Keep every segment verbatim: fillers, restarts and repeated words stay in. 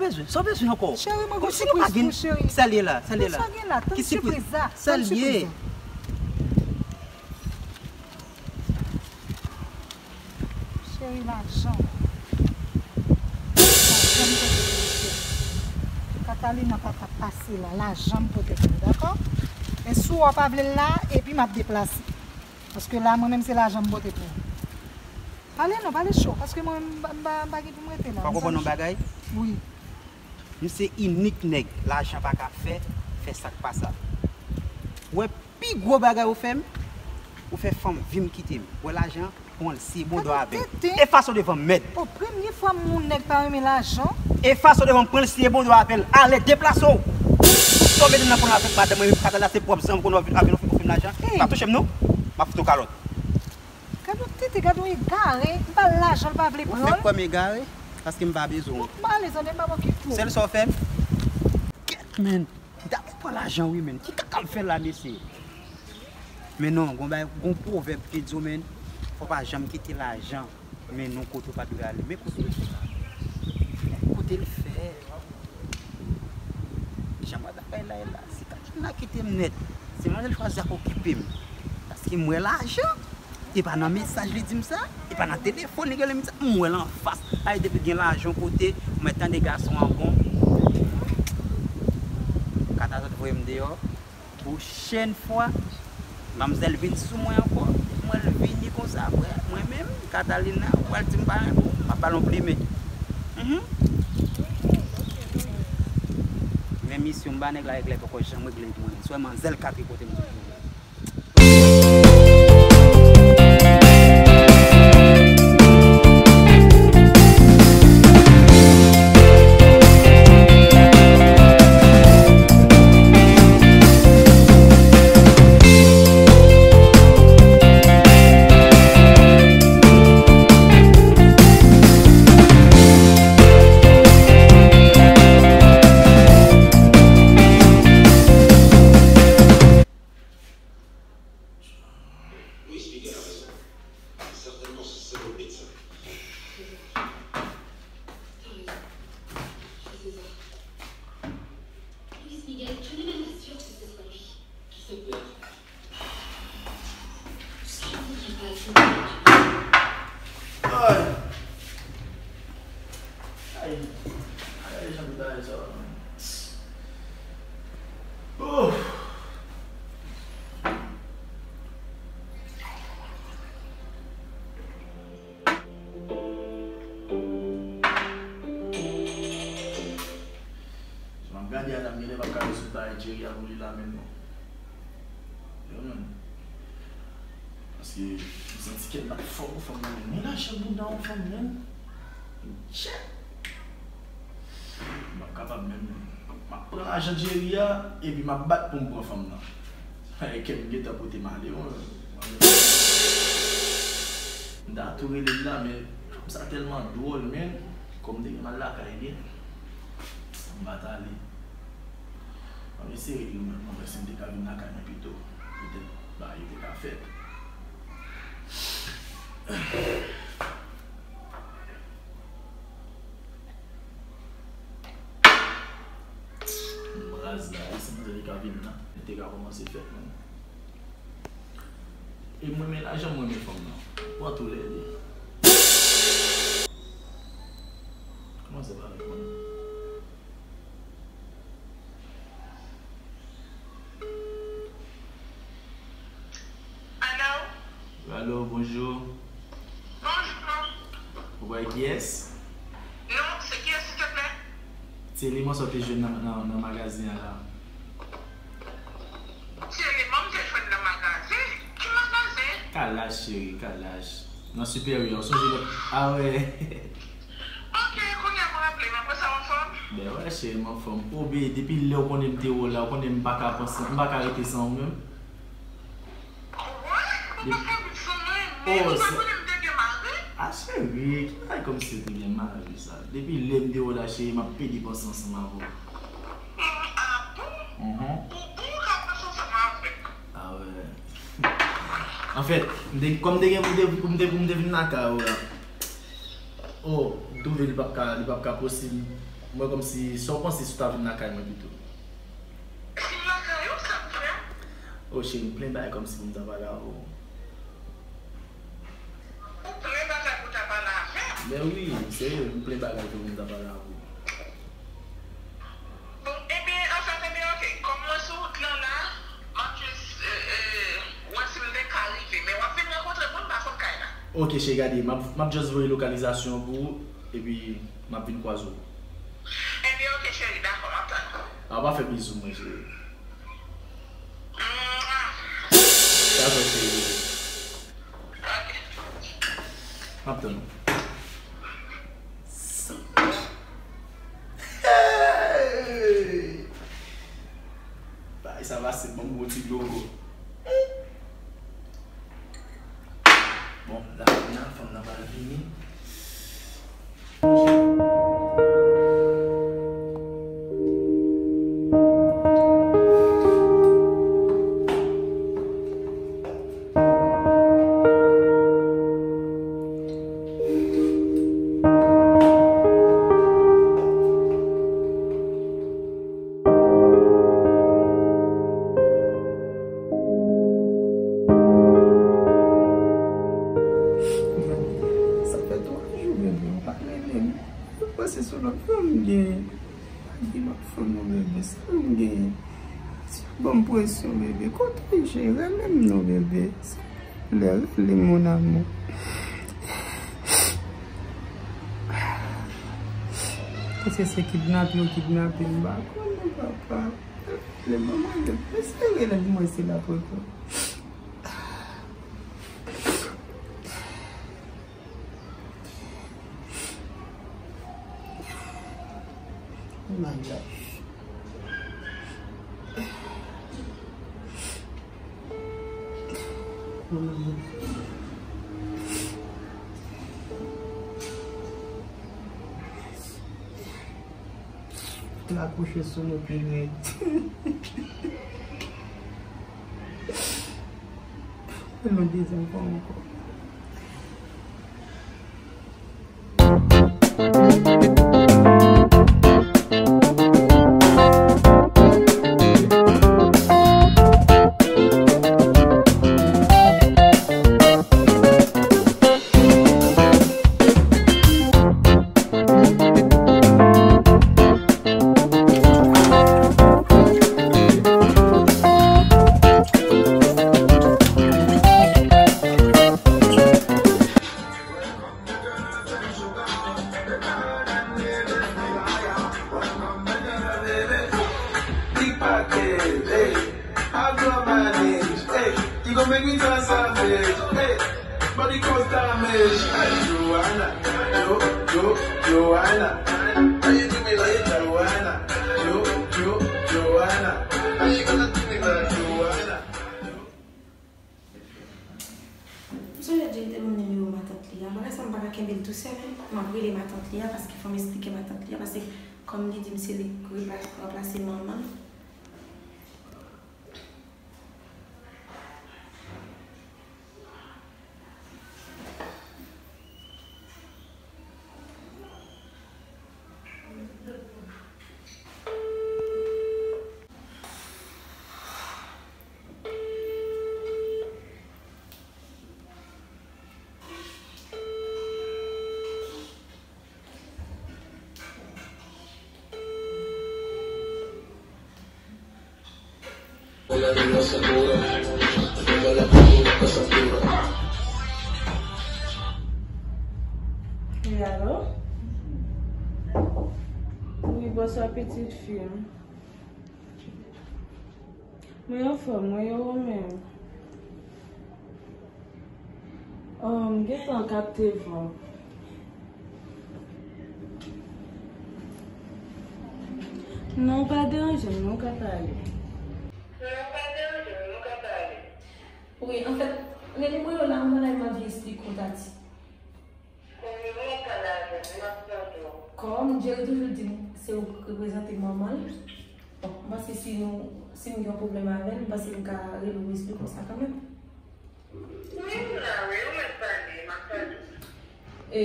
Bezwen, sa w bezwen ankò? Cheri, mwen gen sipriz pou ou, cheri. Sa l ye la, sa l ye la. Sa gen la, tann sipriz la, tann sipriz la. Cheri, lajan. Lajan m pote pou ou, cheri. Catalina pa ka pase la, lajan m pote pou ou, dakò? E si w pa vle l la, epi m ap deplase. Paske la, mwen menm, se lajan m pote pou ou. Pale non, pale cho, paske mwen, m pa, m pa, m pa gen pou m rete la. Ou pa konprann yon bagay? Wi. M se inik nèg lajan pa ka fè, fè sa k pa sa. Ou wè pi gwo bagay ou fè m? Ou fè fanm vi m kite m. Ou wè lajan, pran l, siye bon dwa avè l. Efaso devan m, mèd. O, premye fwa m wè yon nèg pa renmen lajan. Efaso devan m, pran l, siye bon dwa avè l. Ale, deplase w. Sa w mete nan pran avèk madanm mwen, Katalina se pwòp san m konn avè l, ou fin lajan. Pa touche m non. M ap fout ou kalòt. Gad yon tete, gad yon egare, m ba l lajan, l pa vle pran l. Ou fè kwè m egare, paske m pa bezwen w. Donk, m ale, tande, m ap okipe w. Sèl sa w fè m? Kèt, menn. M ta vle pran lajan, wi, menn. Ki kaka m fè la, mesye? Men non, gon bay, gon pwovèb ki di w, menn, fò pa janm kite lajan mennen w kote w pa dwe ale. Men kote l fè. Kote l fè. Jan m wè bagay la ye la, si Katalina kite m nèt, se manzèl chwazi ap okipe m. Paske m wè lajan, e pa nan mesaj li di m sa, e pa nan telefòn li rele m di sa, m wè l anfas. Ay, depi gen lajan yon kote, ou mèt tande gason an bon. Kata zòt voye m deyò. Pwochèn fwa, manmzèl vin sou mwen ankò, mwen l vini konsa, frè, mwen menm, Catalina, ou pral di m pa renmen w, m ap ba l yon plimen. Mhm. Men misyon m ba nèg la regle poko janm regle pou mwen. Sèlman zèl ka tripote m. Luis Miguel a raison. Certainement, c'est le médecin. T'as raison. C'est César. Luis Miguel, je n'ai même pas sûr que ce soit lui. Qui ça peut être? Ay! Ay! Ay, jan m ta sa, man. Ouf! Jan m ap gade a la, m genlè p ap ka rezoud bagay Jerry a pou li la menm non. Yo, menm. Paske m santi kè m bat fò pou fanm nan, menm. Men lajan bouda yon fanm, menm. Tchè! M p ap kapab menm, menm. M ap pran lajan Jerry a, epi m ap bat pou m pran fanm nan. Sa e kè m gentan pote m ale, wi. M ta tou rele l la, men fanm sa tèlman dwòl, men kòm m te gen m al lakay li, m pa t ale. Ann eseye li, mwen, mwen wè si m te ka vin lakay mwen pito. Petèt, bagay yo te ka fèt. M raz la, wi, si m te ka vin la, li te ka kòmanse fèt, menm. E mwen, men lajan mwen, men fanm nan. Pran tou lè de. Kòmanse pa reponn. Alo? Alo, bonjou. Bonjou. Ou pa wè kiyès? Non, se kiyès, silteplè? Se li m sot te jwenn nan, nan, nan magazen an la. Se li m te jwenn nan magazen? Ki magazen? Kalash, cheri, Kalash. Nan Siperyè, ou sonje lòt. Ah wè. Ok, kounye a m raple m, apre sa w anfòm? Ben wè, cheri, m anfòm. Oh, babe, depi lè w konnen m te wè w la, ou konnen m pa ka panse, m pa ka rete san ou menm. Wè, ou pa ka viv san mwen, men ou pa konnen m te gen mari? Ah, cheri, ki bagay kòmsi ou te gen mari sa? Depi lè m te wè w la, cheri, m ap pede panse ansanm avè w. Ah bon? Mhm. Ou, ou ka panse ansanm avè m? Ah wè. Anfèt, m te, kòm m te gen pou m te, pou m te, pou m te vin lakay ou la. Oh, m twouve li p ap ka, li p ap ka posib. Mwen kòmsi, sa w panse si w ta vin lakay mwen pito? Si m lakay ou, sa m fè? O cheri, m plen bagay kòmsi pou m ta pale avè w. Ou plen bagay pou ta pale avè m? Ben wi, serye, m plen bagay pou m ta pale avè w. Bon, ebyen, anfèt, ebyen, oke. Kòm mwen sou wout lan la, m ap jis, e, e, wè si m te ka rive. Men w ap vin rankontre mwen, m pa konn kay la. Oke, cheri, gade, m ap, m ap just voye lokalizasyon an pou ou, epi m ap vin kwaze w. Ebyen, oke, cheri, dakò, m ap tann ou. A, w pa fè bizou mwen, cheri. Dakò, cheri. M ap tann ou. Hey! Bagay sa pase, ban m yon ti dlo ankò. Bon, la, la, fanm nan pral vini. Sa fè twa jou, bebe, ou pa rele m. Ou panse se lòt fanm m genyen? Pa gen lòt fanm non, bebe, sa m genyen. Si w ban m presyon, bebe, kote w ye? Rele m non, bebe. Silvouplè, rele m, mon amour. Èske se kidnape yo kidnape m? M pa konnen, papa. Rele m, mwen, rele m. Eseye rele m pou mwen, se la pou reponn. Oh my God. La kouche sou nou pi rèd. Fè nou dezyèm fwa ankò. Big package, hey. How do I manage? Hey, you gon' make me turn savage. Hey, body cause damage. Hey, Joanna, Jo, Jo, Joanna. How you do me like Joanna? Jo, Jo, Joanna. How you gonna do me like Joanna? M sonje Jay te ban m nimewo matant li a. Bagay sa m pa ka kenbe l tou sèl, m ap rele matant li a, paske fò m esplike matant li a, paske kòm li di m se li k repla-, ranplase manman l. Wi, alo? Wi, bonswa, pitit fi m. Mwen anfòm, mwen, e ou menm? Oh, m gentan kapte vwa w. Non, pa deranje m, non, w ka pale. Non, pa deranje m, non, w ka pale. Wi, anfèt, lè nimewo la, m anvi esplike w, Tati. Kòm Jerry toujou di m se ou k reprezante manman l, bon, m panse si nou, si m gen yon pwoblèm avè l, m panse m ka rele w esplike w sa kanmenm. Wi, m la, wi, ou mèt pale, m ap tande w. E,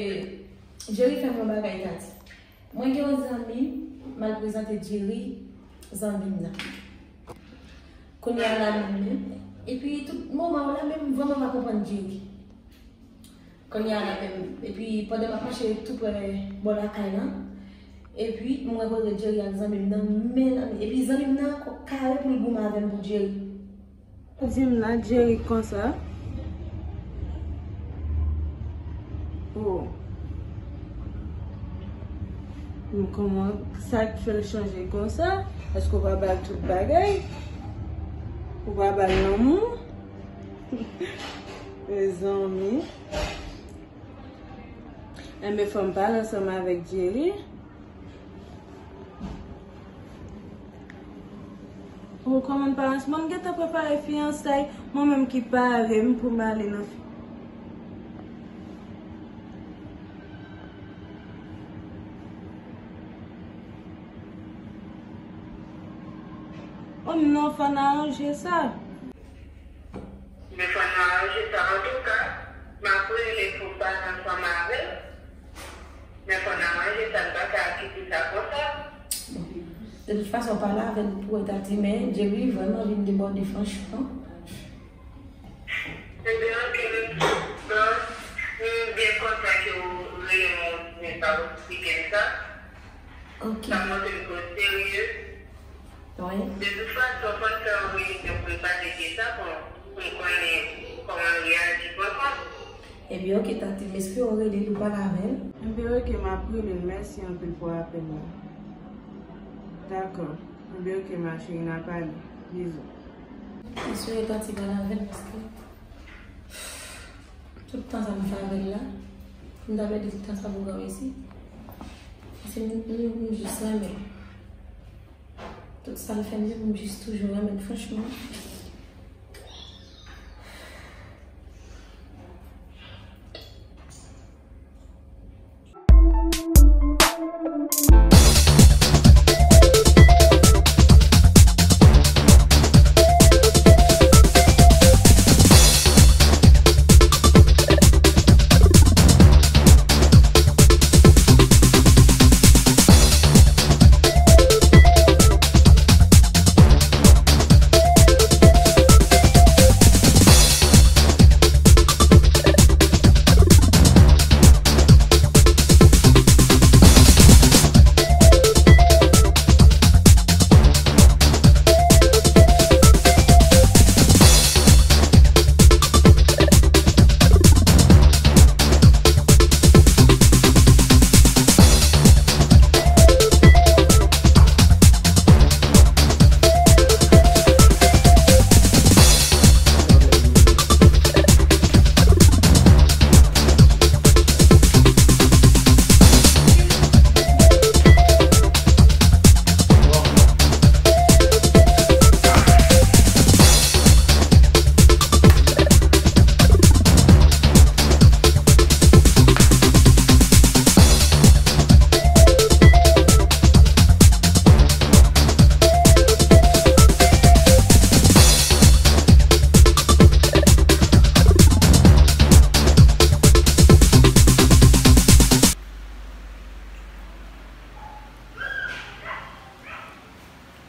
Jerry fè m yon bagay, Tati. Mwen gen yon zanmi, m al prezante Jerry, zanmi m nan. Kounye a la menm, menm. Epi tout moman w la menm, m vrèman pa konprann Jerry. Kounye a la menm, epi pandan m ap mache tou prè bò lakay lan, epi m rankontre Jerry ak zanmi m nan, men zanmi, epi zanmi m nan ankò kare pou l goumen avè m pou Jerry. Di m nan Jerry konsa. Oh. Men kòman sa k fè l chanje konsa? Èske w pa ba l tout bagay? Ou pa ba l lanmou? Mezanmi. Enben, fò m pale ansanm avèk Jerry. Oh, kòman parans mwen gentan prepare fiyansay, mwen menm ki pare m pou m ale nan fi-, oh, non, fò n aranje sa. Men fò n aranje sa. Antouka, m ap rele pou m pale ansanm avè l. Men fò n aranje sa, n pa ka kite sa konsa. Bon. De tout fason, pale avè l pou wè, Tati, men Jerry vrèman vin debòde, franchman. Ebyen, oke, m, m byen kontan ke w rele m, w di m sa, w eksplike m sa. Oke. Sa montre m ke w serye. Wi. De tout fason, fò n fè yon reyinyon pou n pale de sa, pou, pou n konnen kòman l reyaji konsa. Ebyen, oke, Tati, m espere w rele l, ou pale avè l. Ebyen, oke, m ap rele l. Mèsi anpil pou apèl la. Dakò. Ebyen, oke, ma chérie, n a pale. Bizou. M espere Tati pale avè l, paske tout tan sa m fè avè l la, m ta pèdi tout tan sa pou granmesi. Paske m, m, m jis renmen l. Tout sa l fè m yo, m jis toujou renmen l, franchman.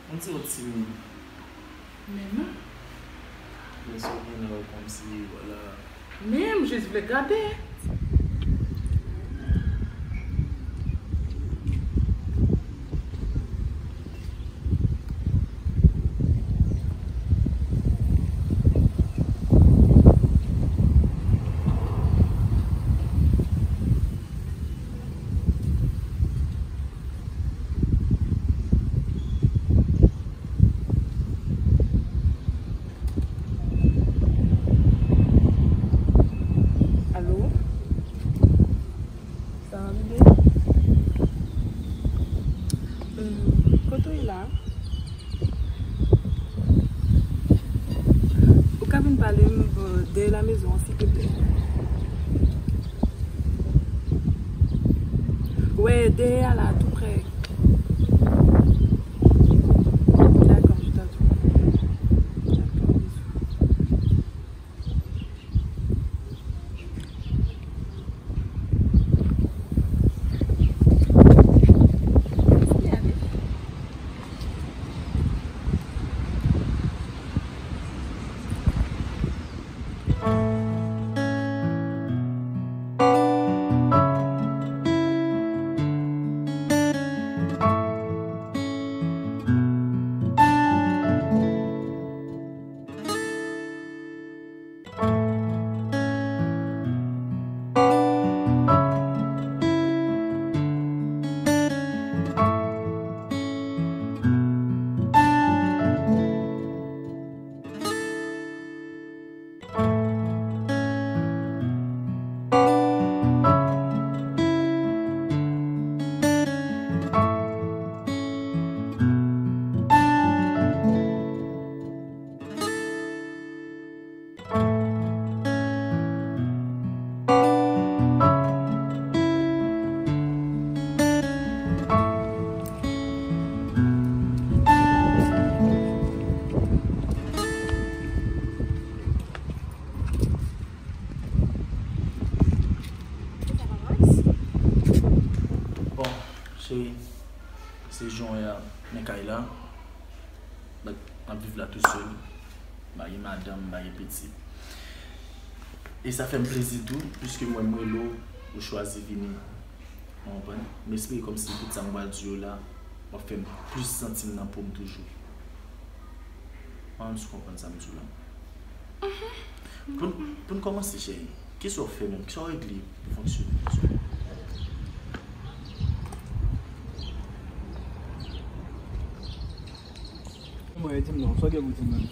Yon ti wòt timid. Men non. Men sa w gen la, ou kòmsi, vwala. Men m jis vle gade. Alo? Sa va, bebe? Hmm, kote w ye la? Ou ka vin pale m, euh, dèyè la mezon an, silteplè? Wè, dèyè a la, tou prè. Dakò, je t'attends. Dakò, bizou. Cheri, se jan w wè a, men kay la. But, m ap viv la tou sèl. M pa gen madanm, m pa gen pitit. E sa fè m plezi tou, piske m wè m rele w, ou chwazi vini. Ou konprann? M espere kòmsi tout sa m pral di yo la, w ap fè m plis santi m nan po m toujou. Mwen menm si w konprann sa m di w la. Pou n, pou n kòmanse, cheri, kisa w fè menm? Kisa w regle pou fonksyone? Mwen, di m non, sa w gen pou di m menm?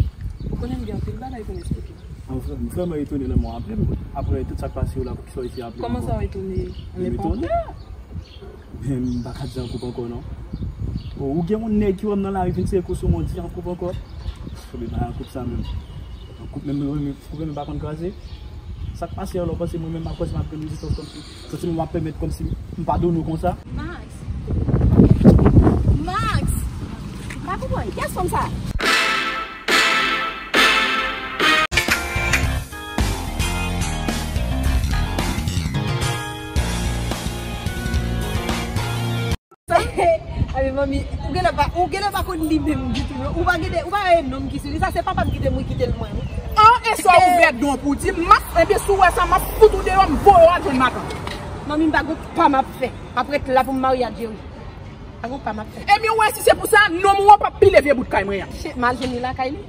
Ou konnen m gen anpil bagay pou m eksplike. An, vrè-, m vrèman etone lè mwen aple m. Apre tout sa k pase yo la, poukisa w isi aple m ankò? Kòman sa w etone? M etone. Men m pa ka di an koup ankò non. O, ou gen yon nèg ki wè m nan lari vin sere kou sou mwen, di an koup ankò. Fò m pa an koup sa menm. An koup menm, menm, menm, ou menm pa konn kraze. Sa k pase a la, w panse mwen menm m ap panse m ap gen rezistans kòmsi? Santi mwen m ap pèmèt kòmsi m padone w konsa? Max! Max! M pa konprann. Kiyès fanm sa? Ay, manmi, ou genlè pa, ou genlè pa konn li menm ditou, non. Ou pa genlè, ou pa wè nonm ki sou li. Sa se papa m ki te mouri kite l mwen, wi. An, e sa w ouvè don pou di m, Max, enben si w wè sa, m ap fout ou deyò, m voye w al jwenn matant. Manmi, m pa gon pa m ap fè. M ap ret la pou m marye ak Jerry. M pa gon pa m ap fè. Ebyen, w wè, si se pou sa, nonm ou an p ap pile vye bout kay mwen an. Shit, m al jwenn li lakay li.